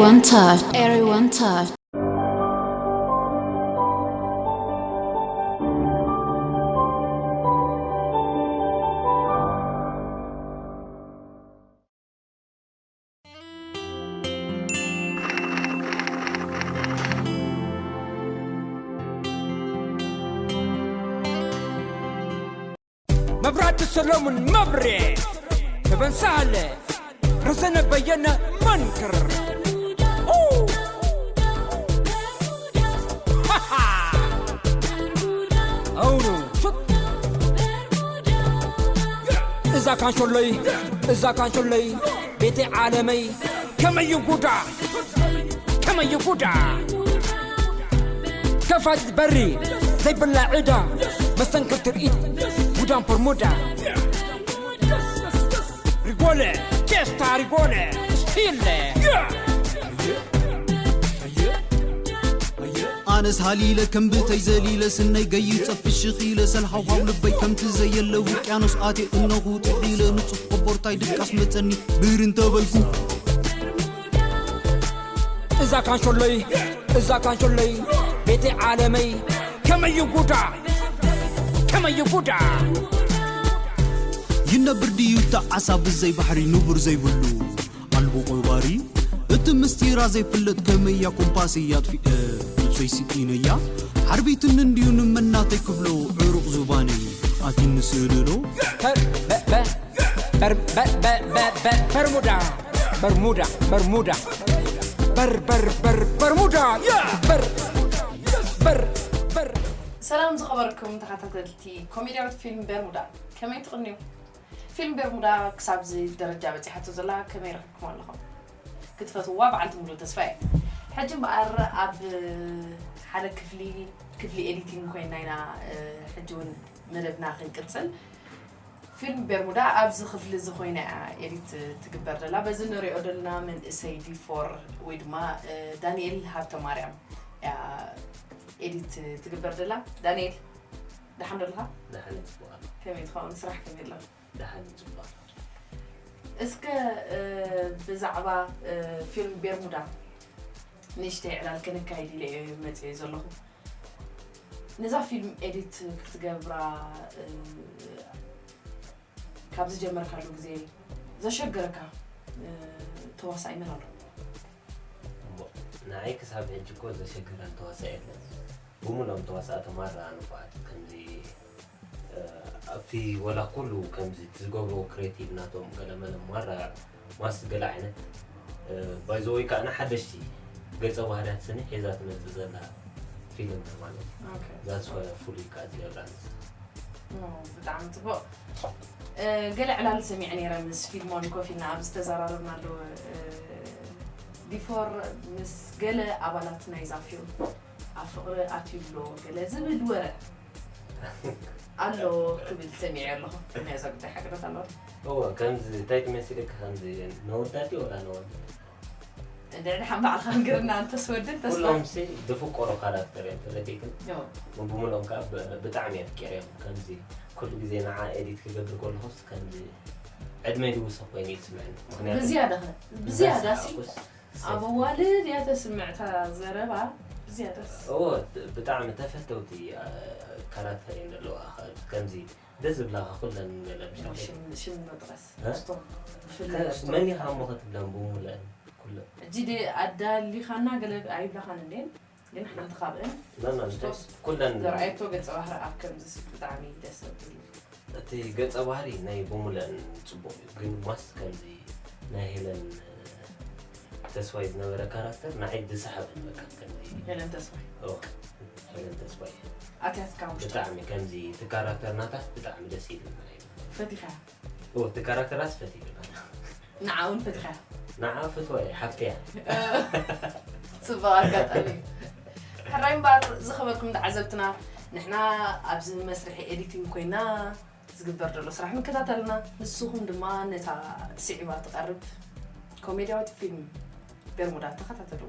One touch, everyone touch. መብራህቲ ሰሎሙን መብሬ፣ ተበን ሳህለ፣ ረዘነ በየነ መንክር። ኡ! ሃሃ! ኣውኑ ሽጥ! እዛ ካንሾለይ፣ እዛ ካንሾለይ፣ ቤተይ ዓለመይ፣ ከመይ ጉዳ፣ ከመይ ጉዳ። ከፋት በሪ ዘይብላ ዕዳ፣ መስተንክር ትርኢት፣ ጉዳም ፎርሙዳ። ሪጎለ፣ ቼስታ ሪጎለ፣ ስቲለ። ኣነስ ሃሊለ ከም ብተይ ዘሊለ ስነይ ገይጸ ፍሽኽ ኢለ ሰልሃውሃው ልበይ ከምቲ ዘየለ ውቅያኖስ ኣትየ እነኹ ጥሒለ ንጹፍ ቆቦርታይ ድቃስ መጸኒ ብር እንተበልኩ እዛ ካንሾለይ፣ እዛ ካንሾለይ፣ ቤተይ ዓለመይ፣ ከመይ ጉዳ፣ ከመይ ጉዳ። ይነብር ድዩ እታ ዓሳ ብዘይ ባሕሪ ንቡር ዘይብሉ ኣልቦ ቆባሪ እቲ ምስጢራ ዘይፍለጥ ከመያ ኮምፓስ እያ ኣጥፊእ ነብሰይ ስኢነያ ሓርቢትኒ እንድዩ ንመናተይ ክብሎ ዕሩቕ ዙባነይ ኣቲኒ ስእልሎ በር- በ- በ- በር- በ- በ- በ- በ- በርሙዳ በርሙዳ በርሙዳ በር በር በር በርሙዳ በር በር በር ሰላም ዝኸበርኩም ተኸታተልቲ ኮሜድያዊት ፊልም ቤርሙዳ፣ ከመይ ትቕንዩ? ፊልም ቤርሙዳ ክሳብ እዚ ደረጃ በፂሓቶ ዘላ ከመይ ረኺብኩም ኣለኹም? ክትፈትውዋ በዓልቲ ሙሉእ ተስፋ እየ። ሕጂ እምበኣር ኣብ ሓደ ክፍሊ ክፍሊ ኤዲቲንግ ኮይና ኢና፣ እ፣ ሕጂ እውን መደብና ክንቅፅል። ፊልም ቤርሙዳ ኣብዚ ክፍሊ እዚ ኮይና እያ ኤዲት ትግበር ዘላ። በዚ ንሪኦ ዘለና መንእሰይ ዲፎር ወይ ድማ፣ እ፣ ዳንኤል ሃብተ ማርያም እያ ኤዲት ትግበር ዘላ። ዳንኤል፣ ደሓን ዶ ኣለኻ? ደሓን እዩ፣ ጽቡቕ ኣሎ። ከመይ ትኸውን? ስራሕ ከመይ ኣሎ? ደሓን እዩ፣ ጽቡቕ ኣሎ። እስከ፣ እ፣ ብዛዕባ፣ እ፣ ፊልም ቤርሙዳ ንእሽተይ ዕላል ከነካይድ ኢለ እየ መጽየ ዘለኹ። ነዛ ፊልም ኤዲት ክትገብራ፣ እ፣ ካብ ዝጀመርካሉ ግዜ ዘሸገረካ፣ እ፣ ተዋሳኣይ መን ኣሎ? እሞ ንዓይ ክሳብ ሕጂ እኮ ዘሸገረን ተዋሳኢ የለን። ብምሎም ተዋሳእቲ ማራ ንፉዓት። ከምዚ፣ እ፣ ኣብቲ ወላ ኩሉ ከምዚ እቲ ዝገብርዎ ክሬቲቭ ናቶም ገለመለ ማራ ማስ ገለ ዓይነት፣ እ፣ ባይ ዘ ወይ ከኣ ንሓደሽቲ ገጸ ባህርያት ስኒ ሒዛ ትመጽእ ዘላ ፊልም እያ ማለት እዩ። ኦኬ። እዛ ዝኾነ ፍሉይ ከኣ ዝገብራ ንሳ። ኦ፣ ብጣዕሚ ጽቡቕ። እ፣ ገለ ዕላል ሰሚዐ ነይረ ምስ ፊልሞን ኮፍ ኢልና ኣብ ዝተዘራረብናሉ፣ እ፣ ዲፎር ምስ ገለ ኣባላት ናይዛ ፊልም ኣብ ፍቕሪ ኣትዩ ኣሎ ገለ ዝብል ወረ ኣሎ ክብል ሰሚዐ ኣለኹ። ከመይ እዛ ጉዳይ ሓቅነት ኣለዋ? እወ፣ ከምዚ እንታይ ትመስለካ፣ ከምዚ ነወዳት ድዩ ወላ ነወዳት? እንድዒ ድሓን ባዕልኻ ንገርና፣ እንተስ ወዲ እንተስ ጓል። ኩሎምሲ ዝፍቀሩ ካራክተር እዮም ተረዲእክን። ዮ። ብሙሉኦም ከዓ ብ- ብጣዕሚ የፍቅር እዮም። ከምዚ ኩሉ ግዜ ንዓ ኤዲት ክገብር ከለኹስ ከምዚ ዕድመይ ዝውስኽ ኮይኑ ይስምዕኒ። ምኽንያቱ ብዝያዳ ኸ? ብዝያዳ ሲ እንዳሰሓቕኩስ ኣብ ኣዋልድ እያ ተስምዕ እታ ዘረባ። ብዝያዳስ እዎ፣ ብ- ብጣዕሚ ተፈተውቲ አ፣ ካራክተር እዮም ዘለዋ። ከምዚ ደስ ዝብላኻ ኩለን ገለ ብሻ ሽም- ሽም መጥረስ እ? ስቶም ብፍላይ ስቶም። መን ኢኻ እሞ ክትብለን ብሙሉአን ኩለን? ሕጂ ደ ኣዳሊኻና ገለ ኣይብላኻን እንዴን፣ ግን ሓንቲ ካብእን መን ማለት ስቶስ ኩለን ዘርኣየቶ ገጸ ባህሪ ኣብ ከምዚ ሲ ብጣዕሚ ደስ ዘብል። እቲ ገጸ ባህሪ ናይ ብሙሉአን ጽቡቕ እዩ፣ ግን ማስ ከምዚ ናይ ሄለን ተስፋይ ዝነበረ ካራክተር ንዓይ ዝሰሓበን በቃ ከምዚ ሄለን ተስፋይ ኦ፣ ሄለን ተስፋይ ኣትያትካ ውሽጢ ብጣዕሚ ከምዚ እቲ ካራክተር ናታስ ብጣዕሚ ደስ ይብል ማለት እዩ። ፈቲኻ ኦ፣ እቲ ካራክተራስ ፈቲሉ ናታ ንዓ እውን ፈቲኻ ንዓ ፍትዋ እየ፣ ሓፍተያ። ጽቡቕ ኣጋጣሚ እዩ። ሕራይ እምበኣር ዝኸበርኩም ተዓዘብትና፣ ንሕና ኣብዚ መስርሒ ኤዲቲንግ ኮይና ዝግበር ዘሎ ስራሕ ምከታተልና፣ ንስኹም ድማ ነታ ስዒባ ትቐርብ ኮሜድያዊት ፊልም ቤርሙዳ ተኸታተሉ።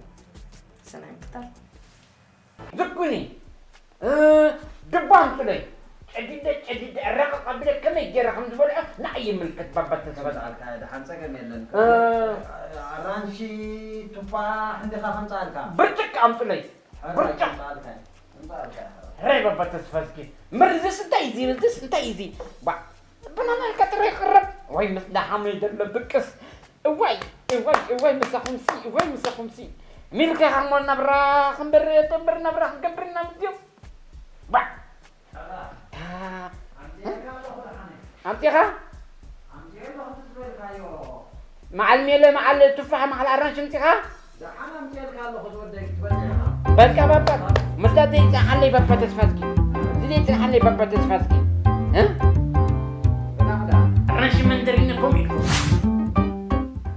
ሰናይ ምክታል። ዝኩኒ ድባን ጥለይ ጨዲደ ጨዲደ ዕረቕ ቀቢለ ከመይ ገይረ ከም ዝበልዖ ንዓይ ይምልከት ባባ ተስፋ። ከምጻልካ ደሓን ጸገም የለን። እ። ኣራንሺ፣ ቱፋሕ እንዲኻ ከምጻልካ። ብርጭቅ ኣምጡለይ። ሕራይ ብርጭቅ። ከምጻልካ። ከምጻልካ። ሕራይ ባባ ተስፋ እስኪ። እምበር እዚስ እንታይ እዩ እዚ? እዚስ እንታይ እዩ እዚ? ባ-፣ ብናና ኢልካ ጥራይ ቅረብ። ወይ ምስ ደሓመይ ዘሎ ብቅስ። እዋይ፣ እዋይ፣ እዋይ ምሳኹምሲ፣ እዋይ ምሳኹምሲ። ሚልካ ኢኻ እሞ ናብራ ክንበሪ፣ እምበር ናብራ ክንገብር ኢና ምስዮም። ባ-፣ ታ-፣ ኣምጺኻ? መዓል ሜለ፣ መዓል ቱፋሕ፣ መዓል ኣራንሽ ኣምጺኻ? በቃ ባባ፣ ምስዳ ዘይጽንሓለይ ባባ ተስፋ እስኪ። እዚ ዘይጽንሓለይ ባባ ተስፋ እስኪ። እ? ኣራንሽ መንደሪን እኮ ኢልኩም።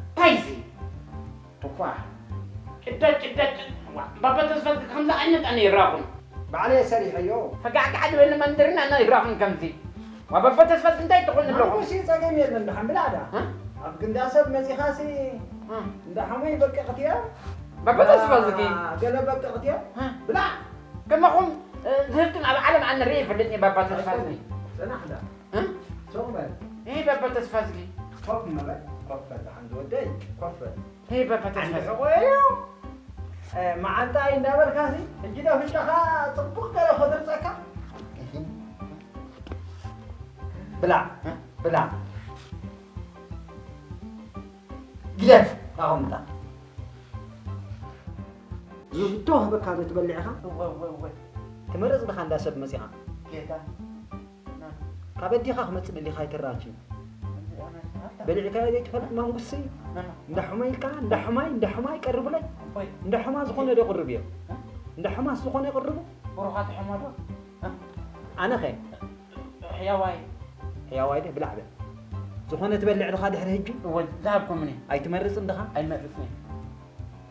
እንታይ እዚ? ቱፋሕ። ጭዳ፣ ጭዳ፣ ጭ-፣ ዋ፣ ባባ ተስፋ ከምዚ ዓይነት ኣነ ይራኹም። ባዕለይ ሰሪሐዮ። ፈጋዕጋዕ ዝበለ መንደርን ኣነ ይራኹም ከምዚ። ዋ፣ ባባ ተስፋ እንታይ ትኾን ኣለኹም? ማንጎሲ ጸገም የለን፣ ደሓን ብላዕ ዳ። እ? ኣብ ግንዳ ሰብ መጺኻሲ እ? እንዳ ሓሞይ በቅቕት እያ። ባባ ተስፋ ዝጊ። ገለ በቅቕት እያ። እ? ብላዕ። ከማኹም፣ እ፣ ዝህብትን ኣብ ዓለም ኣነ ርእየ ይፈልጥን እየ ባባ ተስፋ ዝጊ። ጽናሕ ዳ። እ? ሱቕ በል። ይሄ ባባ ተስፋ ዝጊ። ኮፍ ንበል፣ ኮፍ በል፣ ደሓን ዝወደይ፣ ኮፍ በል። ይሄ ባባ ተስፋ ዓንዲ ዝጊ። ሕቖ እዩ። እ፣ መዓንጣ እዩ እንዳበልካ ሲ፣ ሕጂ ዶ ፍንጫኻ ጽቡቕ ገለ ከድርጸካ? ብላዕ፣ እ? ብላዕ። ግደፍ፣ ኣቑምጣ። ዝህቶ ህበካ ዶ ትበልዕ ኢኻ? እወ፣ እወ፣ እወ። ትመርጽ ድኻ እንዳ ሰብ መጺኻ? ጌታ። ና። ካብ ኣዴኻ ክመጽእ ደሊኻ ኣይተራእችን። ከምዚ ኣነ ሃብታ። በሊዕካዮ ዘይትፈልጥ ማንጉሲ። ና፣ ና። እንዳ ሑማይ ኢልካ፣ እንዳ ሑማይ፣ እንዳ ሑማይ ቀርቡለይ። እፎይ። እንዳ ሑማ ዝኾነ ዶ ቅርብ እዮ? እ? እንዳ ሑማስ ዝኾነ ይቕርቡ? ብሩኻት ሕማ ዶ? እ? ኣነኸ? ሕያዋይ። ሕያዋይ ድህ ብላዕ በል። ዝኾነ ትበልዕ ድኻ ድሕሪ ሕጂ? እወ፣ ዝሃብኩምኒ። ኣይትመርጽን ድኻ? ኣይመርጽን።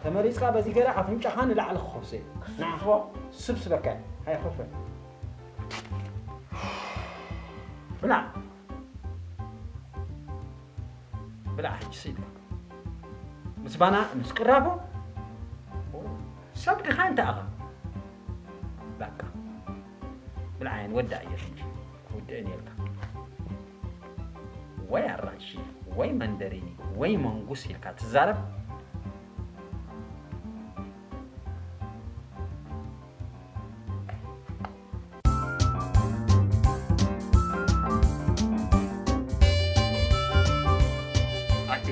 ተመሪጽካ በዚ ገለ ኣፍንጫኻ ንላዕሊ ክኸፍሶ እዩ። ክስብስቦ? ንዓ ስብስበካ። ሃይ፣ ኮፍ በል። ብላዕ። ብላዕ ሕጂ ስኢልካ። ምስ ባና፣ ምስ ቅራፎ? ሰብ ድኻ እንተ ኣኻ። በቃ። ብላዓየን ወዳእ እየ ሕጂ። ክውድእን እየ ኢልካ። ወይ ኣራንሺ፣ ወይ መንደሪኒ፣ ወይ መንጉስ ኢልካ ትዛረብ። ኣቲ፣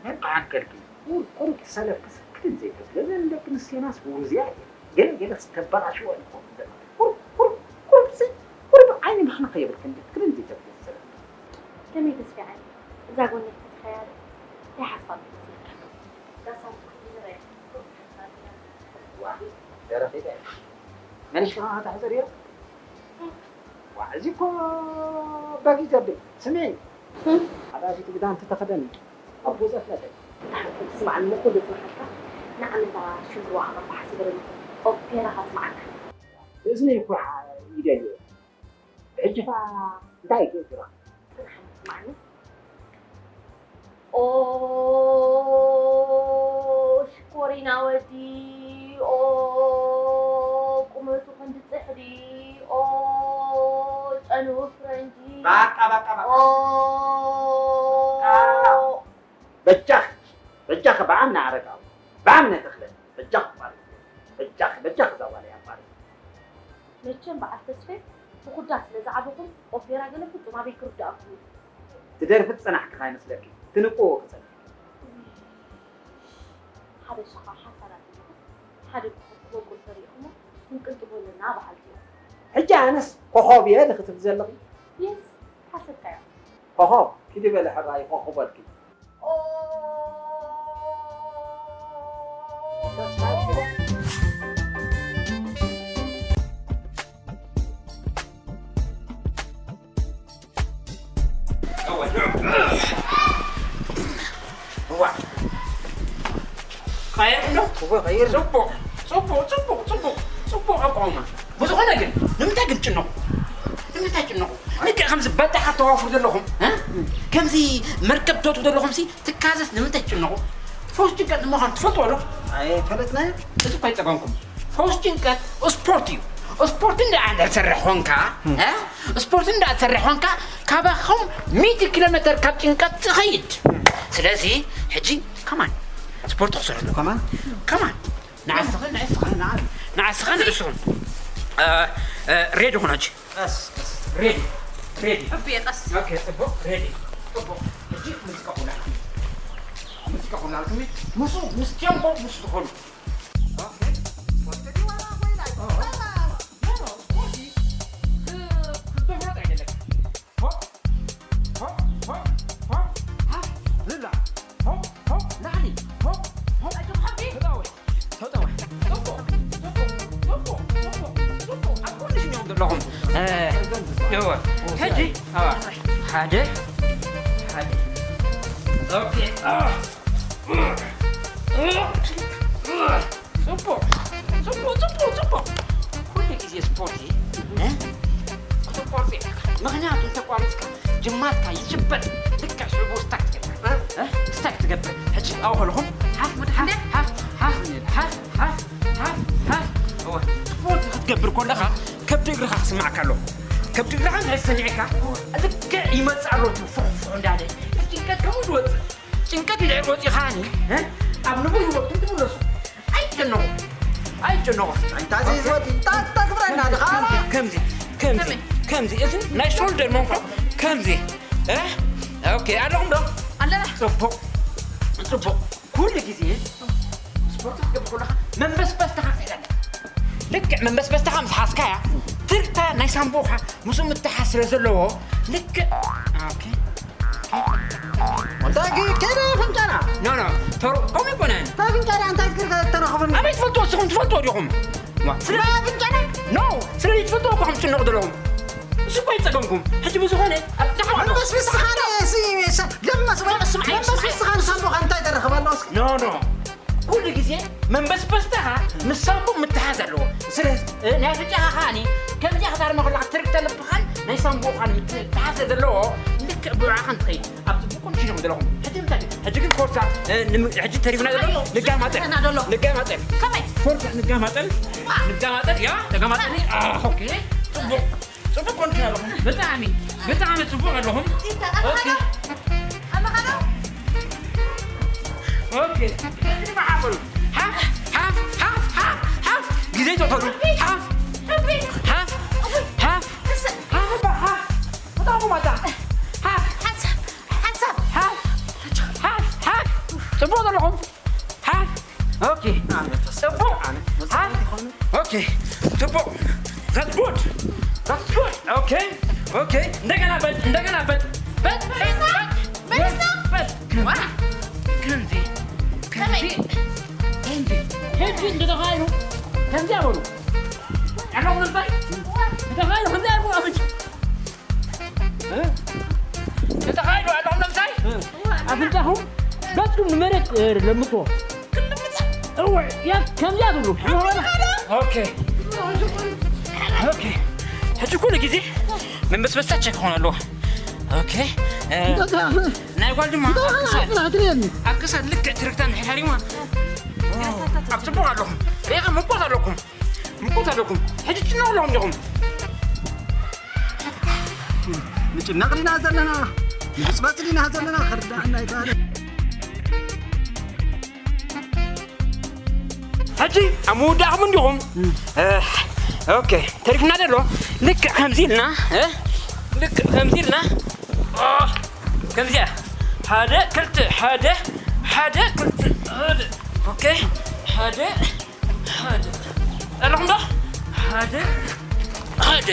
መን ተዓንቀልኪ? ቁር፣ ቁር፣ ሰለፍ ክስክትን ዘይተብለ ዘን ደቂ ኣንስትዮናስ ውርዝያ እየን። ገለ፣ ገለ ዝተበላሸወ ይኾን ዘሎ። ቁር፣ ቁር፣ ቁር፣ ሲ፣ ቁር፣ ዓይኒ ምኽንኽ የብልክን፣ ክልን ዘይተብለ ሰለፍ። ከመይ ተስፊዓኒ? እዛ ጎነይ ፈቲኸያ ዶ? እንታይ ሓስባ መሲልካ? እዛ ሳንዱቕ ዝረአ ቁር ሓሳብ እያ። ዋ፣ ደረኺ ዶ? መኒሽ ከማኻ ተሕፅር እዮ? ዋ፣ እዚ እኮ በግ እዩ ዘብል። ስምዒ፣ እም። ሓዳሲት ክዳን ተተኸደኒ፣ ኣቦ ዘፍለጠ። ስማዕኒ፣ እሞ ኩሉ ዝመሓልካ ንዓመታ ሽምብሮ ኣቕርባ ሓሲበ ዘለኹ። ኦፔራ ከስምዓካ። እዝኒ እኮ ሓ-፣ ይደልዮ። ሕጂ ኸኣ እንታይ እዩ ችግራ? ስማዕኒ። ኦ ሽኮሪና ወዲ፣ ኦ ቁመቱ ክንዲ ጽሕዲ፣ ኦ ጨንኡ ፍረንጂ። በቃ፣ በቃ፣ በቃ። ኦ በቃ። በጃኺ፣ በጃኺ ብኣምነ ኣረጋዊ፣ ብኣምነ ተኽለ፣ በጃኺ ማለት እዩ። በጃኺ፣ በጃኺ እዛ ጓል እያ ማለት እዩ። መቸም በዓል ተስፌ ብኹዳ ስለ ዝዓበኹም ኦፔራ ገለ ፍጹም ኣበይ ክርድኣኩም እዩ? ትደርፊ ዝጸናሕኪ ከይመስለኪ፣ ትንቅዎ ክጸንሕኪ። ሓበሻኻ ሓሳዳት ኣለኹም። ሓደ ኮኾብ ክበቁል ፈሪእኹሞ ክንቅንጥቦ ኣለና በዓልቲ እዮም። ሕጂ ኣነስ ኮኾብ እየ ዶ ክትብሊ ዘለኺ? የስ፣ ሓሰብካዮ። ኮኾብ፣ ኪዲ በሊ ሕራይ ኮኾብ በልኪ። ቀይር እንዶ? እወ፣ ቀይር። ጽቡቕ፣ ጽቡቕ፣ ጽቡቕ፣ ጽቡቕ፣ ጽቡቕ ኣቋውማ። ብዝኾነ ግን፣ ንምንታይ ግን ጭነቑ? ንምንታይ ጭነቑ? ልክዕ ከምዚ በጣሕ ኣተዋፍሩ ዘለኹም፣ እ? ከምዚ መርከብ ተቱ ዘለኹም ሲ፣ ትካዘስ ንምንታይ ትጭነቑ? ፈውስ ጭንቀት ንምዃኑ ትፈልጥዎ ዶ? ኣይፈለጥናዮ። እዚ እኮ ኣይጸገምኩም። ፈውስ ጭንቀት ስፖርት እዩ። ስፖርት እንዳ ትሰርሕ ኾንካ፣ እ? ስፖርት እንዳ ትሰርሕ ኾንካ፣ ካባኹም ሚእቲ ኪሎ ሜትር ካብ ጭንቀት ትኸይድ። ስለዚ ሕጂ ከማን ስፖርት ክሰርሕ ኣለዎ። ከማን? ከማን። ንዓስኽን፣ ንዕስኽን፣ ንዓ-፣ ንዓስኽን ንዕስኽን። እ፣ እ፣ ሬዲ ኹን ሕጂ። ቀስ፣ ቀስ። ሬዲ፣ ሬዲ። ሕቡየ ቀስ። ኦኬ፣ ጽቡቕ፣ ሬዲ። ጽቡቕ። ሕጂ ሙዚቃ ኹን ኣልኩም። ሙዚቃ ኹን ኣልኩም። ምስ፣ ምስ ቴምፖ፣ ምስ ትኾኑ። ኦኬ። ስፖርት ድዩ ዋላ ኮይና? ኦ። ኖ፣ ኖ፣ ስፖርት ክ-፣ ክትደፍሮ ኣይደለካ። ሆፕ፣ ሆፕ፣ ሆፕ፣ ሆፕ። ሃ፣ ዝላ። ሆፕ፣ ሆፕ፣ ላዕሊ። ሆፕ፣ ሆፕ። ኣጆኻ ሓቢ። ተጣወ። ተጣወ። ጽቡቕ፣ ጽቡቕ፣ ጽቡቕ፣ ጽቡቕ፣ ጽቡቕ። ኣብ ጎንሽ እዮም ዘለኹም። እ፣ እወ። ሕጂ፣ ኣዋ። ሓደ፣ ሓደ። ኦኬ። አ። ጽቡቕ፣ ጽቡቕ፣ ጽቡቕ፣ ጽቡቕ። ኩሉ ግዜ ስፖርት፣ እ? ክትቆርጽ የብልካ። ምኽንያቱ እንተቋሪጽካ ጅማትካ ይጭበጥ። ልክዕ ሽዑ ስታክ ትገብር። እ? ስታክ ትገብር። ሕጂ ኣብኡ ከለኹም ሓፍ፣ ሓፍ፣ ሓፍ፣ ሓፍ፣ ሓፍ፣ ሓፍ፣ ሓፍ። እወ፣ ስፖርት ክትገብር ከለኻ ከብዲ እግርኻ ክስማዓካ ኣለዎ። ከብዲ እግርኻ እንድሕር ሰሚዕካ ልክዕ ይመጽእ ኣሎ እቲ ፉሕ ፉሕ እንዳለ። ጭንቀት ከምኡ ዝወጽእ። ጭንቀት እንድሕር ወጺኻኒ፣ እ? ኣብ ንቡር ህይወትኩም ትምለሱ። ኣይጨነቑ። ኣይጨነቑ። እንታይ እዚ ዝወዲ? እንታይ ተግብረና ድኻ? ከምዚ፣ ከምዚ፣ ከምዚ፣ ከመይ? ከምዚ። እዚ ናይ ሾልደር መንኮ ከምዚ። እ? ኦኬ፣ ኣለኹም ዶ? ኣለና። ጽቡቕ። ጽቡቕ። ኩሉ ግዜ ስፖርት ክትገብር ከለኻ መንበስበስታኻ ክሕዝ ኣለካ። ልክዕ መንበስበስታኻ ምስ ሓዝካያ፣ ትርታ ናይ ሳምቦኻ ምስኡ ምትሓዝ ስለ ዘለዎ፣ ልክዕ፣ ኦኬ። እንታይ ግ-፣ ከይደ ኣፍንጫና? ኖ፣ ኖ፣ ተሩ-፣ ከምኡ ኣይኮነን። እንታይ ኣፍንጫና? እንታይ ግ-፣ ተረኽበኒ? ኣበይ ትፈልጥዎ? ንስኹም ትፈልጥዎ ዲኹም? ዋ፣ ስለ ኣፍንጫና? ኖ፣ ስለዚ ትፈልጥዎ እኮ ከም ትጭነቑ ዘለኹም። እሱ እኮ ኣይጸገምኩም። ሕጂ ብዝኾነ፣ ኣብ ደሓን ኣሎ። መንበስበስኻ ነ-፣ ሲ-፣ ሲ-፣ ለመስ-፣ መንበስበስኻ ንሳምቦኻ እንታይ ተረኽበ ኣሎ እስኪ? ኖ፣ ኖ። ኩሉ ግዜ መንበስበስታኻ ምስ ሳምቦ ምትሓዝ ኣለዎ። ስለዚ፣ እ፣ ናይ ኣፍንጫኻ ከኣኒ ከምዚኣ ክታርመ ከለኻ ትርግተ ልብኻን ናይ ሳምቦኻን ምትሓዝ ዘለዎ ልክዕ ብዕኻ እንትኸይድ ኣብ ጽቡቕ ኮንዲሽን ዘለኹም። ሕጂ እንታይ? ሕጂ ግን ፎርሳ፣ እ፣ ንም-፣ ሕጂ ተሪፍና ዘሎ ኣዮ፣ ንጋማጠል። ንጋማጠል። ከመይ? ፎርሳ ንጋማጠል። ዋ። ንጋማጠል፣ ያ፣ ተጋማጠል። ዋ። አ፣ ኦኬ። ጽቡቕ። ጽቡቕ ኮንዲሽን ኣለኹም። ብጣዕሚ፣ ብጣዕሚ ጽቡቕ ኣለኹም። ኦኬ። ኦኬ። ሓፍ፣ ሓፍ፣ ሓፍ፣ ሓፍ፣ ሓፍ። ግዜ ተኸዱ። ሓፍ። ሓፍ፣ ሓፍ፣ ሓፍ። ሓፍ፣ ሓፍ። በጣም ማታ። ሓፍ። ሓፍ፣ ሓፍ፣ ሓፍ። ጽቡቕ ዘለኹም። ሓፍ። ኦኬ። ጽቡቕ። ሓፍ። ኦኬ። ጽቡቕ። That's good. That's good. ኦኬ። ኦኬ። እንደገና በል። እንደገና በል። በል። በል። በል። በል። ዋ። ከምዚ። ከመይ? ከምዚ። ከምዚ። ከምዚ እንደተኻኢሉ። ከምዚ ኣበሉ። ያለው ምንታይ? እንደተኻኢሉ ከምዚ ኣበሉ። እ? ተተኻኢሉ ኣለኹም ንምንታይ? እ። ኣፍንጫኹም ገጽኩም ንመሬት፣ እ፣ ለምጽዎ። እወ፣ ያ፣ ከምዚኣ ትብሉ። ኦኬ። ኦኬ። ሕጂ ኩሉ ግዜ መንበስበስታ ቸክ ክኾን ኣለዎ። ኦኬ። እ፣ እንታይ? ናይ ጓል ድማ እንታይ? ኣብ ክሳድ፣ ኣፍና ትርእየኒ? ኣብ ክሳድ ልክዕ ትርግታ እንድሕር ሃሪማ። ኣብ ጽቡቕ ኣለኹም። ሪኢኻ ምንቆት ኣለኩም። ምቁት ኣለኩም። ሕጂ ትጭነቑ ኣለኹም ዲኹም? ንጭነቕ ዲና ዘለና? ንብጽበጽ ዲና ዘለና? ክርዳእና ኣይከኣለን። ሕጂ ኣብ ምውዳእኩም እንዲኹም? እም። እ፣ ኦኬ፣ ተሪፍና ዘሎ ልክዕ ከምዚ ኢልና፣ እ፣ ልክዕ ከምዚ ኢልና፣ ኦ፣ ከምዚኣ። ሓደ፣ ክልተ፣ ሓደ፣ ሓደ፣ ክልተ፣ ሓደ። ኦኬ፣ ሓደ፣ ሓደ። ኣለኹም ዶ? ሓደ፣ ሓደ፣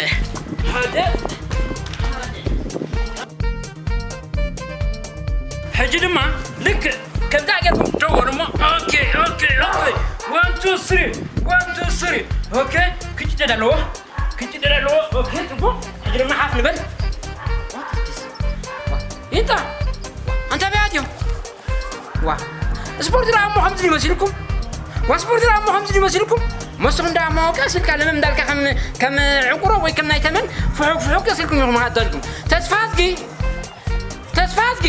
ሓደ፣ ሓደ። ሕጂ ድማ ልክዕ ከምዛ ጌርኩም ደው በሉ እሞ። ኦኬ፣ ኦኬ፣ ኦኬ። One, two, three. One, two, three. ኦኬ፣ ክጭደድ ኣለዎ። ክጭደድ ኣለዎ። ኦኬ፣ ጽቡቕ። ሕጂ ድማ ሓፍ ንበል። ይታ፣ ኣንታ በያት እዮም። ዋ፣ ስፖርት ደኣ እሞ ከምዚ ድዩ መሲልኩም? ዋ፣ ስፖርት ደኣ እሞ ከምዚ ድዩ መሲልኩም? መስኹም ደኣ እሞ ቀስ ኢልካ ለመም እንዳልካ ከም፣ ከም ዕንቁሮ ወይ ከም ናይ ተመን ፍሑክ ፍሑክ ቀስ ኢልኩም ኢኹም ኣዳልኩም። ተስፋ ኣዝጊ፣ ተስፋ ኣዝጊ፣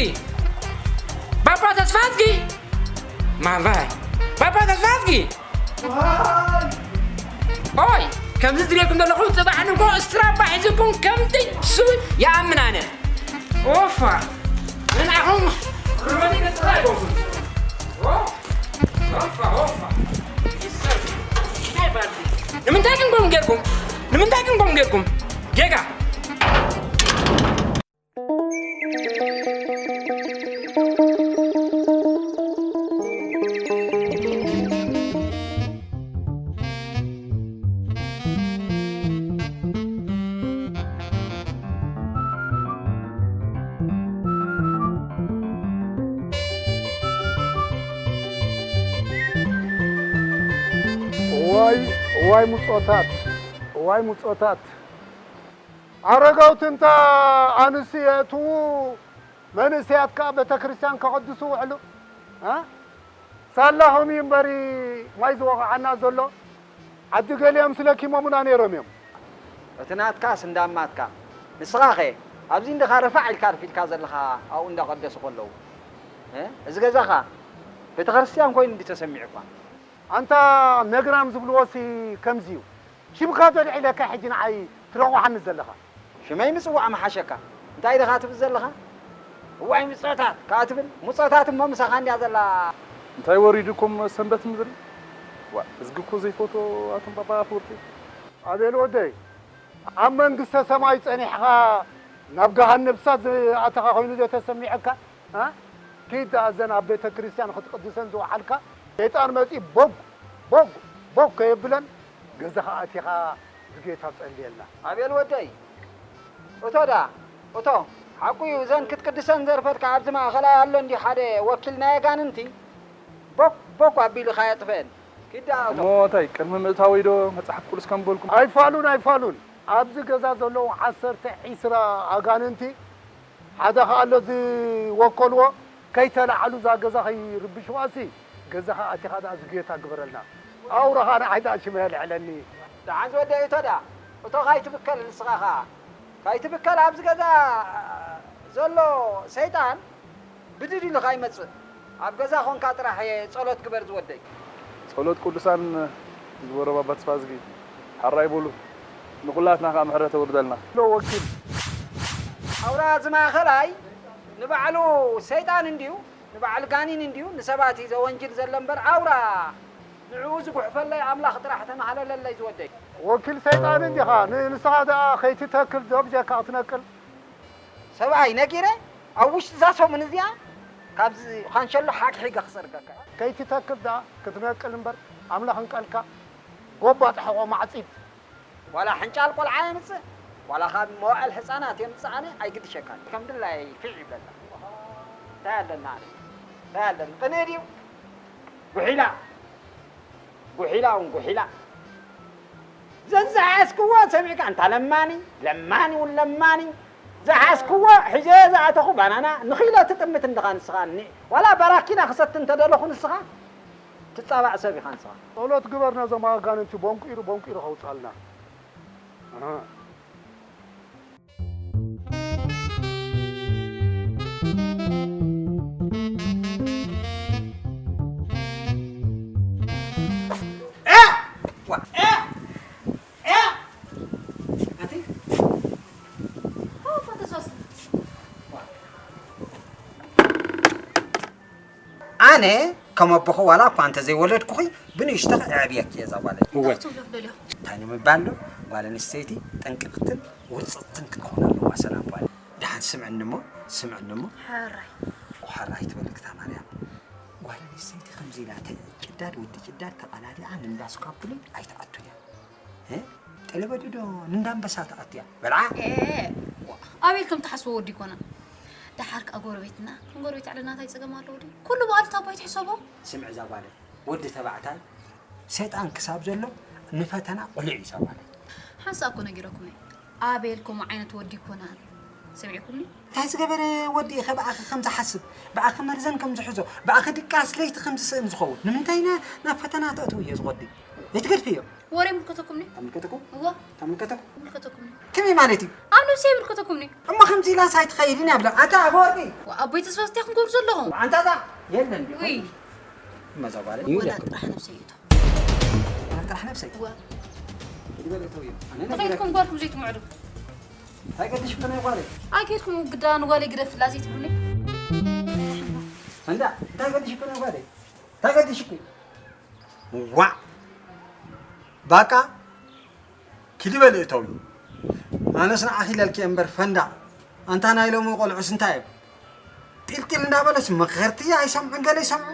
ባባ ተስፋ ኣዝጊ፣ ማቫይ፣ ባባ ተስፋ ኣዝጊ። ኦይ፣ ከምዚ ዝሪእኩም ዘለኹም ጽባሕ ንግሆ ስትራባ ሒዝኩም ከም ትጅሱ ይኣምን ኣነ። ኦፋ፣ ንዓኹም ሮኒ ንጽባሕ ይኮንኩም። ኦ፣ ኦፋ፣ ኦፋ። እንታይ ባርዲ? ንምንታይ ግን ከምኡ ጌርኩም? ንምንታይ ግን ከምኡ ጌርኩም? ጌጋ። እዋይ፣ እዋይ ምጾታት፣ እዋይ ምጾታት። ኣረጋውቲ እንታ ኣንስቲ የእትዉ፣ መንእሰያት ከኣ ቤተ ክርስቲያን ከቐድሱ ውዕሉ። እ? ሳላ ከምኡ እዩ እምበሪ ማይ ዝወቕዓና ዘሎ። ዓዲ ገሊኦም ስለ ኪሞሙና ነይሮም እዮም። እቲ ናትካስ እንዳማትካ። ንስኻኸ ኣብዚ እንድኻ ረፋዕ ኢልካ ኣርፊድካ ዘለኻ ኣብኡ እንዳቐደሱ ከለዉ። እ? እዚ ገዛኻ ቤተ ክርስቲያን ኮይኑ እንዲ ተሰሚዑኳ። ኣንታ ነግራም ዝብልዎሲ ከምዚ እዩ። ሽምካ ዶ ልዒለካ ሕጂ ንዓይ ትረቑሓኒ ዘለኻ? ሽመይ ምጽዋዕ ምሓሸካ። እንታይ ዲኻ ትብል ዘለኻ? እዋይ ምጾታት ከኣ ትብል። ምጾታት እሞ ምሳኻ እንድያ ዘላ። እንታይ ወሪዱኩም ሰንበት ምድሪ? ዋ፣ እዝጊ እኮ ዘይፈትዎ ኣቶም ባባ ኣፈወርቂ። ኣቤል ወደይ፣ ኣብ መንግስተ ሰማይ ጸኒሕኻ ናብ ገሃነብ እሳት ዝኣተኻ ኮይኑ ዶ ተሰሚዐካ? እ? ኪድ ደኣ እዘን ኣብ ቤተ ክርስቲያን ክትቅድሰን ዝወዓልካ ሰይጣን መጺኡ ቦግ፣ ቦግ፣ ቦግ ከየብለን ገዛኻ ኣቲኻ ብጌታ ጸልየልና። ኣቤል ወደይ፣ እቶ ደኣ፣ እቶ፣ ሓቁ እዩ፣ እዘን ክትቅድሰን ዘርፈድካ ኣብዚ ማእኸላይ ኣሎ እንድዩ ሓደ ወኪል ናይ ኣጋንንቲ፣ ቦግ፣ ቦግ ኣቢሉ ከየጥፍአን። ኪድ ደኣ እቶ። እሞ እንታይ፣ ቅድሚ ምእታወይ ዶ መጽሓፍ ቅዱስ ከንበልኩም? ኣይፋሉን፣ ኣይፋሉን። ኣብዚ ገዛ ዘለዉ ዓሰርተ ዒስራ ኣጋንንቲ ሓደ ኸኣ ኣሎ ዝወከልዎ፣ ከይተላዕሉ እዛ ገዛ ከይርብሽዋሲ፣ ገዛኻ ኣቲኻ ደኣ ዝጌታ ግበረልና። ኣውራኻ ንዓይ ደኣ ሽመ የልዕለኒ። ደሓን ዝወደይ እቶ ደኣ፣ እቶ ካይትብከል ንስኻ ኸኣ። ካይትብከል ኣብዚ ገዛ ዘሎ ሰይጣን ብድድ ኢሉ ኸኣ ይመጽእ። ኣብ ገዛ ኾንካ ጥራሕ ጸሎት ግበር ዝወደይ። ጸሎት ቅዱሳን ግበሮም ኣባ ተስፋዝጊ። ሓራይ በሉ። ንኹላትና ከኣ ምሕረት ኣውርደልና። ሎ ወኪል። ኣውራ እዚ ማእኸላይ ንባዕሉ ሰይጣን እንድዩ፣ ንባዕሉ ጋኒን እንድዩ፣ ንሰባት እዩ ዘወንጅል ዘሎ እምበር ኣውራ ንዕኡ ዝጉሕፈለይ ኣምላኽ ጥራሕ ተማህለለለይ ዝወደይ። ወኪል ሰይጣን እንዲኻ፣ ን-፣ ንስኻ ደኣ ከይትተክል ዶ ብጀካ ክትነቅል? ሰብኣይ ነጊረ ኣብ ውሽጢ እዛ ሰሙን እዚኣ ካብዚ ኻንሸሎ ሓግሒገ ክሰርቀካ እየ። ከይትተክል ደኣ ክትነቅል እምበር ኣምላኽ እንቀልካ። ጎባጥ ሕቖ ማዕጺድ። ዋላ ሕንጫል ቆልዓ የምጽእ፣ ዋላ ካብ መዋእል ህጻናት የምጽእ፣ ኣነ ኣይግድሸካን። ከም ድላየይ ፊዕ ይብለላ። እንታይ ኣለና ኣነ? እንታይ ኣለኒ? ቅንኢ ድዩ? ጉሒላ። ጉሒላ እውን ጉሒላ። ዘዝሓዝክዎ ሰሚዕካ፣ እንታ ለማኒ፣ ለማኒ እውን ለማኒ። ዝሓዝክዎ ሒዘ ዝኣተኹ ባናና፣ ንኺሎ ትጥምት እንድኻ ንስኻ፣ ኒ-፣ ዋላ ባራኪና ክሰቲ እንተደለኹ ንስኻ፣ ትጻባእ ሰብ ኢኻ ንስኻ። ጸሎት ግበር ነዞም ኣጋንንቲ ቦንቂሩ፣ ቦንቂሩ ከውጻልና። ኣሃ። ኣነ ከም ኣቦኺ ዋላ እኳ እንተዘይወለድኩኺ፣ ብንእሽቶኺ እዕብየኪ እየ እዛ ጓለይ። እወ። እንታይ ትብሉ ደሊኹም? እንታይ ንምባል ዶ? ጓል ኣንስተይቲ ጥንቅቕትን ውርጽጽትን ክትኮን ኣለዋ ሰላም ጓል። ደሓን ስምዕኒ እሞ፣ ስምዕኒ እሞ። ሕራይ። ሕራይ ትበልክ እታ ማርያም። ጓል ኣንስተይቲ ከምዚ ኢላ ተ-፣ ጭዳድ ወዲ ጭዳድ ተቐላዲዓ ንእንዳ ስኳ ብሉይ ኣይትኣቱን እያ። እ? ጠለበዲ ዶ ንእንዳ ኣንበሳ ትኣቱ እያ? በልዓ። ኤ፣ ኣቤል ከም ትሓስቦ ወዲ ኣይኮነን። ደሓር ከኣ ጎረቤትና፣ ከም ጎረቤት ዕለና እንታይ ጸገም ኣለዎ ድዩ? ኩሉ ብኣሉታ እባ ኣይትሕሰቦ። ስምዒ እዛ ጓለይ፣ ወዲ ተባዕታይ ሰይጣን ክሳብ ዘሎ ንፈተና ቅሉዕ እዩ እዛ ጓለይ። ሓንሳእ እኮ ነጊረኩም እየ። ኣቤል ከምኡ ዓይነት ወዲ ኣይኮነን። ሰሚዕኩምኒ? እንታይ ዝገበረ ወዲ ኢኸ ብኣኺ ከም ዝሓስብ፣ ብኣኺ መርዘን ከም ዝሕዞ፣ ብኣኺ ድቃስ ለይቲ ከም ዝስእን ዝኸውን? ንምንታይ ና-፣ ናብ ፈተና ተእትውዮ ዝቖዲ? ኣይትገድፍዮ። ወረ ይምልከተኩምኒ። ተምልከተኩም? እወ። ተምልከተኩም? ይምልከተኩምኒ። ከመይ ማለት እዩ? ኣብ ነብሰይ ይምልከተኩምኒ። እሞ ከምዚ ኢላስ ኣይትኸይድን እያ ብላ። ኣታ ኣፈወርቂ። ወ-፣ ኣቦይ ተስፋ እንታይ ክንገብር ዘለኹም? ኣንታ እዛ የለን ዲኹም? ውይ። እመዛ ጓለይ። ወላ ይብለኩም። ጥራሕ ነብሰይ እቶ። ወላ ጥራሕ ነብሰይ? እወ። ይበል እተው እዩ። ኣነ ተኸይድኩም ነግረክ-፣ ጓልኩም ዘይትምዕዱ። እንታይ ገዲሽኩ ናይ ጓለይ? ኣይከድኩም ግዳ ንጓለይ ግደፍላ ዘይትብሉኒ። እንዳ፣ እንታይ ገዲሽኩ ናይ ጓለይ? እንታይ ገዲሽኩ? ዋ! ባቃ ኪዲ በል እተው እዩ። ኣነስ ንዓኺ ኢለልኪ እምበር ፈንዳ። ኣንታ ናይ ሎሚ ቆልዑስ እንታይ እዮም? ጢልጢል እንዳበለስ መኸርቲ ኣይሰምዑን፣ ገለ ይሰምዑ።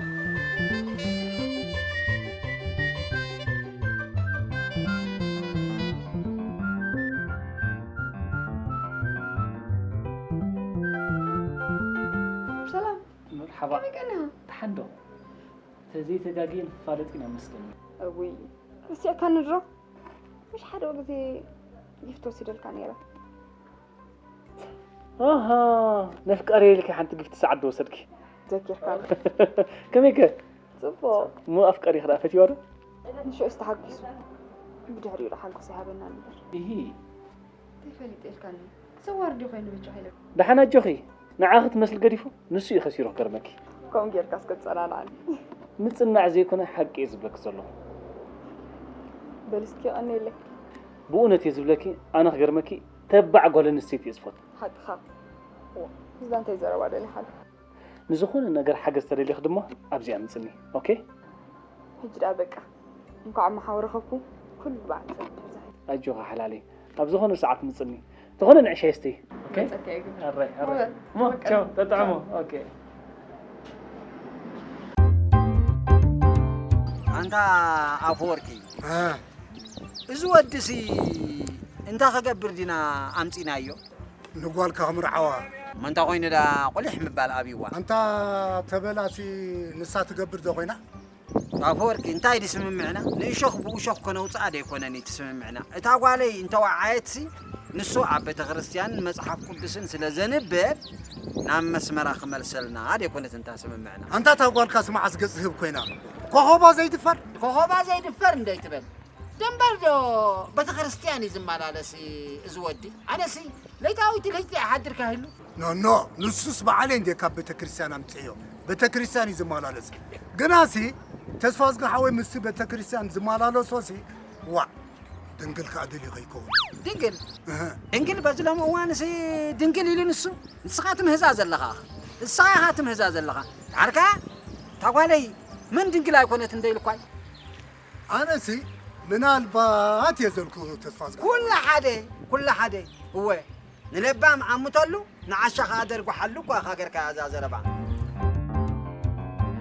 ሰላም። መርሓባ። ከመይ ቀኒኻ? ደሓን ዶ? ተዘይተጋግየ ንፋለጥ ኢና መስለኒ። እውይ፣ ረሲዕካኒ ድሮ? ምሽ ሓደ ግዜ ጊፍት ወሲደልካ ነይረ። ኣሃ፣ ነፍቃሪ ኢልኪ ሓንቲ ጊፍት ሰዓት ዶ ወሰድኪ? ዘኪርካኒ። ከመይ ከ? ጽቡቕ። እሞ ኣፍቃሪኺ ደኣ ፈትይዋ ዶ? ንሽዑስ ተሓጒሱ። ብድሕሪኡ ሓጎስ ይሃበና ነበር። ኢሂ። ተፈሊጠልካኒ። ዘዋርድ ኮይኑ ብቻ ሃይለ። ደሓን ኣጆኺ። ንዓኺ ትመስል ገዲፉ፣ ንሱ እዩ ከሲሩ ክገርመኪ። ከምኡ ጌርካ እስከ ትጸናንዓኒ። ምጽናዕ ዘይኮነ ሓቂ እየ ዝብለኪ ዘለኹ። በል እስኪ ቀንየለይ። ብእውነት እየ ዝብለኪ፣ ኣነ ክገርመኪ፣ ተባዕ ጓል ኣንስተይቲ እየ ዝፈቱ። ሓቅኻ። እዋ፣ እዛ እንታይ ዘረባ ደሊኻሉ? ንዝኾነ ነገር ሓገዝ ተደሊኺ ድማ ኣብዚኣ ምጽኒ። ኦኬ? ሕጂ ደኣ በቃ። እንኳዕ መሓው ረኸብኩ። ኩሉ ብዓል ሰብ ይብዛሕ። ኣጆኻ ሓላለይ። ኣብ ዝኾነ ሰዓት ምጽኒ። ዝኾነ ንዕሻ ይስተይ። ኦኬ? መጸካ እዩ ግን። ኣራይ፣ ኣራይ። ወ-፣ እሞ፣ በቃ። ቻው፣ ተጣዕሞ። ቻው። ኦኬ። ኣንታ ኣፈወርቂ፣ እ። እዚ ወድሲ እንታይ ክገብር ዲና ኣምጺናዮ? ንጓልካ ክምርዓዋ። እሞ እንታይ ኮይኑ ደኣ ቁሊሕ ምባል ኣብይዋ? ኣንታ ተበላሲ ንሳ ትገብር ዶ ኮይና? ኣፈወርቂ፣ እንታይ ድስምምዕና? ንእሾኽ ብእሾኽ ከነውፅኣ ደይኮነን እቲ ስምምዕና። እታ ጓለይ እንተወዓየትሲ፣ ንሱ ኣብ ቤተ ክርስቲያንን መጽሓፍ ቅዱስን ስለ ዘንብብ፣ ናብ መስመራ ክመልሰልና ደይኮነት እንታ ስምምዕና። ኣንታ እታ ጓልካስ መዓስ ገጽ ህብ ኮይና? ኮኾባ ዘይድፈር? ኮኾባ ዘይድፈር እንደይትበል። ደንበር ዶ ቤተ ክርስቲያን እዩ ዝመላለስ እዚ ወዲ? ኣነሲ ለይታዊት ለይቲ ይሓድር ካህሉ። ኖ፣ ኖ፣ ንሱስ በዓለይ እንዴ ካብ ቤተ ክርስቲያን ኣምፅዮ። ቤተ ክርስቲያን እዩ ዝመላለስ። ግናሲ ተስፋ ዝገሓወይ ምስቲ ቤተ ክርስቲያን ዝመላለሶሲ፣ ዋዕ፣ ድንግል ከኣ ደልዩ ከይከውን። ድንግል? እህ። ድንግል በዚ ሎም እዋንሲ ድንግል ኢሉ ንሱ? ንስኻ ትምህዛ ዘለኻ። ንስኻ ኢኻ ትምህዛ ዘለኻ። ዳርካ፣ እታ ጓለይ መን ድንግል ኣይኮነት እንደ ኢልኳይ? ኣነሲ ምናልባት እየ ዘልኩ ተስፋ ዝገብር። ኩሉ ሓደ፣ ኩሉ ሓደ። እወ፣ ንለባም ኣምተሉ፣ ንዓሻ ኸኣ ደርጉሓሉ እኳ ኢኻ ጌርካያ እዛ ዘረባ።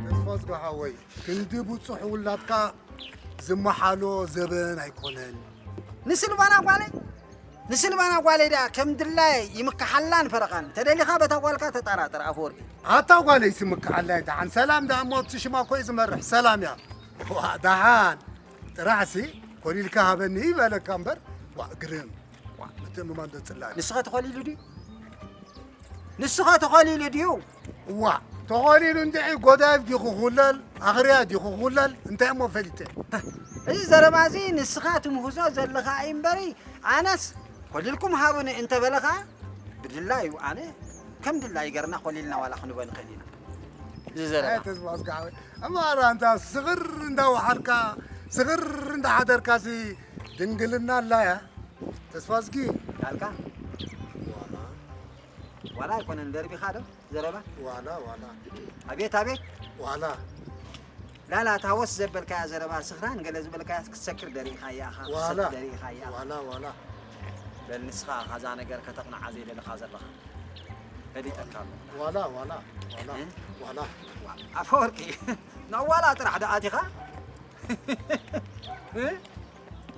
ተስፋ ዝገሓወይ፣ ክንዲ ብጹሕ ውላድካ ዝመሓሎ ዘበን ኣይኮነን። ንስልባና ጓለይ፣ ንስልባና ጓለይ ደኣ ከም ድላይ ይምክሓላን ፈረቓን። ተደሊኻ በታ ጓልካ ተጠራጠር ኣፈወርቂ። ኣታ ጓለይ ስምክሓላይ ደሓን ሰላም ደኣ እሞ እቲ ሽማ እኮ እዩ ዝመርሕ ሰላም እያ። ዋ ደሓን ጥራሕሲ ኮሊልካ ሃበኒ ይበለካ እምበር ዋ ግርም ዋ ምትእምማን ዶ ጽላል። ንስኻ ተኾሊሉ ድዩ? ንስኻ ተኾሊሉ ድዩ? እዋ፣ ተኾሊሉ እንድዒ ጎዳይፍ ዲኹ ኩለል፣ ኣኽርያ ዲኹ ኩለል፣ እንታይ እሞ ፈሊጠ? እዚ ዘረባ እዚ ንስኻ ትምህዞ ዘለኻ እዩ እምበሪ፣ ኣነስ ኮሊልኩም ሃቡኒ እንተበለ ኸኣ፣ ብድላዩ ኣነ ከም ድላዩ ገርና ኮሊልና ዋላ ክንበ ንኽእል ኢና። እዚ ዘረባ። ኣይ ተስፋ ኣስጋዓዊ። እምበኣር ኣንታ ስኽር እንዳወሓድካ፣ ስኽር እንዳሓደርካሲ ድንግልና ኣላያ። ተስፋ ኣስጊ። ዳልካ? ዋላ። ዋላ ኣይኮነን ደርቢኻ ዶ ዘረባ? ዋላ፣ ዋላ። ኣቤት፣ ኣቤት። ዋላ። ላላ፣ እታ ወስ ዘበልካያ ዘረባ ስኽራን ገለ ዝበልካያ ክትሰክር ደሪእኻያ ኢኻ፣ ዋላ። ክትሰቲ ደሪእኻያ ኢኻ። ዋላ፣ ዋላ። በል ንስኻ ኢኻ እዛ ነገር ከተቕንዓ ዘይደለኻ ዘለኻ። ፈሊጠካ ኣሎ። ዋላ፣ ዋላ፣ ዋላ፣ እ? ዋላ። ዋ-፣ ኣፈወርቂ፣ ናብ ዋላ ጥራሕ ደኣ ኣቲኻ? እ?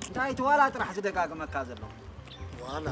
እንታይ እቲ ዋላ ጥራሕ ዝደጋግመካ ዘሎ? ዋላ።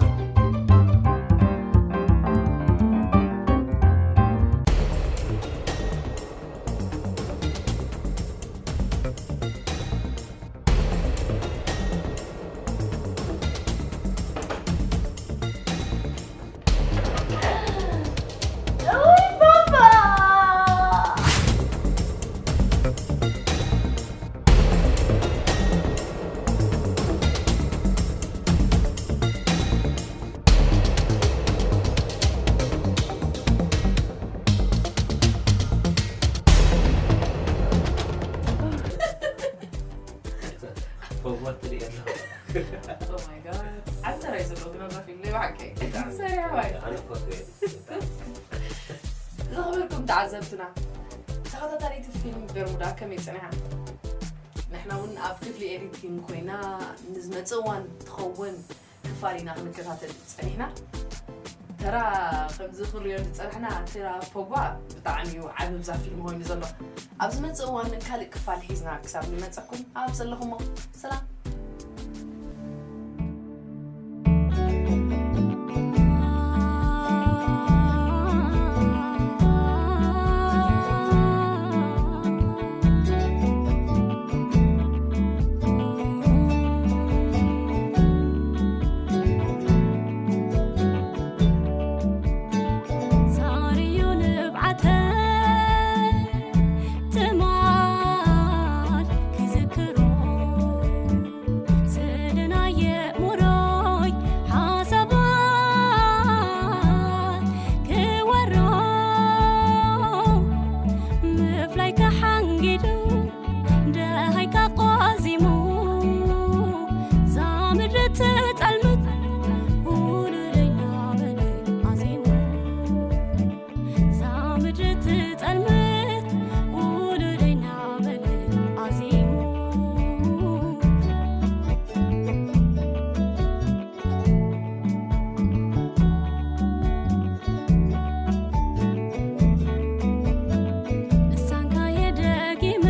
ተዓዘብትና፣ ተኸታታሊት ፊልም በርሙዳ ከመይ ጸኒሓ? ንሕና እውን ኣብ ክፍሊ ኤዲቲንግ ኮይና ንዝመጽእ እዋን ትኸውን ክፋል ኢና ክንከታተል ጸኒሕና። ተራ ከምዚ ክንሪኦ ዝጸናሕና፣ ተራ ፖግባ ብጣዕሚ እዩ ዓቢ ብዛ ፊልም ኮይኑ ዘሎ። ኣብ ዝመጽእ እዋን ካልእ ክፋል ሒዝና ክሳብ ንመጸኩም ኣብ ዘለኹሞ ሰላም። ዛርዩ ንብዓተይ ትማል ክዝክሮ፣ ስእልን ኣየእምሮይ ሓሳባት ክወሮ፣ ምፍላይ ተሓንጊዱ ደሃይካ ቆዚሙ፣ እዛ ምድሪ ትጠልምት ውሉደይ እናበለ ኣዚሙ። እዛ ምድሪ ትጠልምት ውሉደይ እናበለ ኣዚሙ። ልሳንካ የደጊመ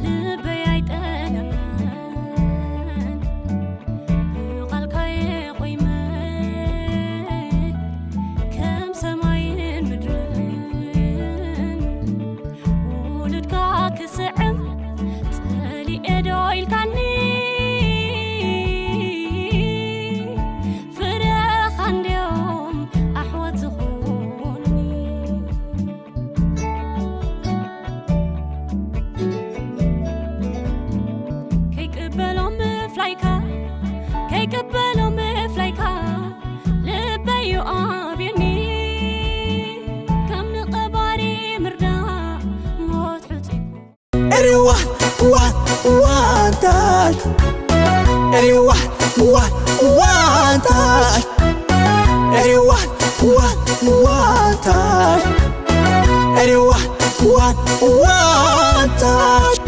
ልበይ ኣይጠለመን፣ ብቓልካ የቑመ ከም ሰማይን ምድርን፣ ውሉድካ ክስዕም ጸሊኤ ዶ ኢልካኒ? ፍረኻ እንድዮም ኣሕዋት ዝኾኑኒ። ከይቅበሎ ምፍላይካ፣ ከይቅበሎ ምፍላይካ፣ ልበይ እዩ ኣብዩኒ። ከም ንቐባሪ ምርዳእ ሞት ሕጹይ። Everyone, one, one time. Everyone, one, one time. Everyone, one, one time. Everyone, one, one time.